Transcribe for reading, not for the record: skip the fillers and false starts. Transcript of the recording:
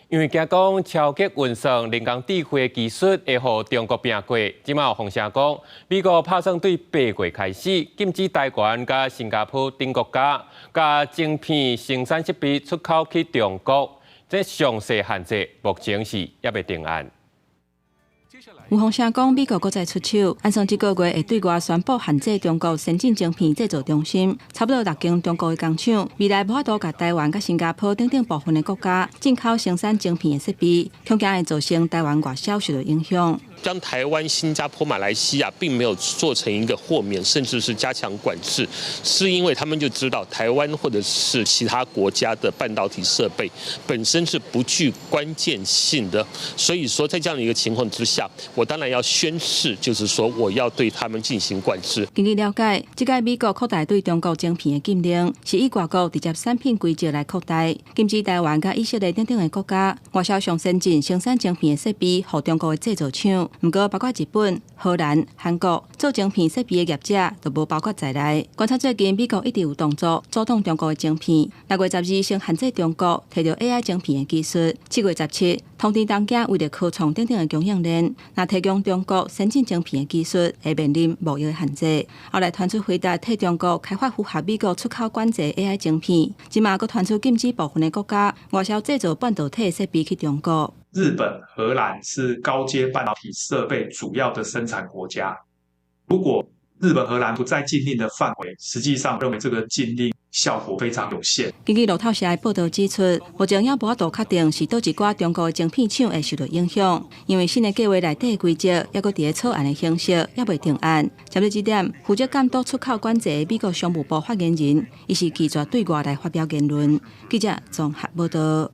因為驚講超級運算人工智慧技術會予中國拚過，這馬有風聲講，美國拍算對8月開始禁止台灣佮新加坡等國家，共晶片生產設備出口去中國。這詳細限制目前是猶未定案。有風聲講，美國閣再出手，按算這個月會對外宣布限制中國先進晶片製造中心，差不多六間中國的工廠，未來無法度共台灣佮新加坡等等部分的國家進口生產晶片的設備，恐驚會造成台灣外銷受到影響。將台灣、新加坡、馬來西亞並沒有做成一個豁免，甚至是加強管制，是因為他們就知道台灣或者是其他國家的半導體設備本身是不具關鍵性的，所以說在這樣的一個情況之下，我當然要宣示，就是說我要對他們進行管制。根據了解，這屆美國擴大對中國晶片的禁令，是以外國直接產品規則來擴大，禁止台灣佮以色列等等的國家外銷上先進生產晶片的設備予中國的製造廠。毋過，包括日本、荷蘭、韓國做晶片設備的業者都無包括在內。觀察最近，美國一直有動作阻擋中國的晶片。6月12先限制中國提著 AI 晶片的技術，7月17通知東京為著科創等等的供應鏈，若提供中國先進晶片的技術，會面臨貿易的限制。後來傳出輝達替中國開發符合美國出口管制 AI 晶片，這馬閣傳出禁止部分的國家外銷製造半導體的設備去中國。日本、荷蘭是高階半導體設備主要的生產國家。如果日本、荷蘭不在禁令的範圍，實際上認為這個禁令效果非常有限。根據路透社的報導指出，目前猶無法度確定是佗一寡中國的晶片廠會受到影響，因為新的計劃內底的規則猶閣佇咧草案的形式，猶未定案。針對這點，負責監督出口管制的美國商務部發言人，伊是拒絕對外來發表言論。記者綜合報導。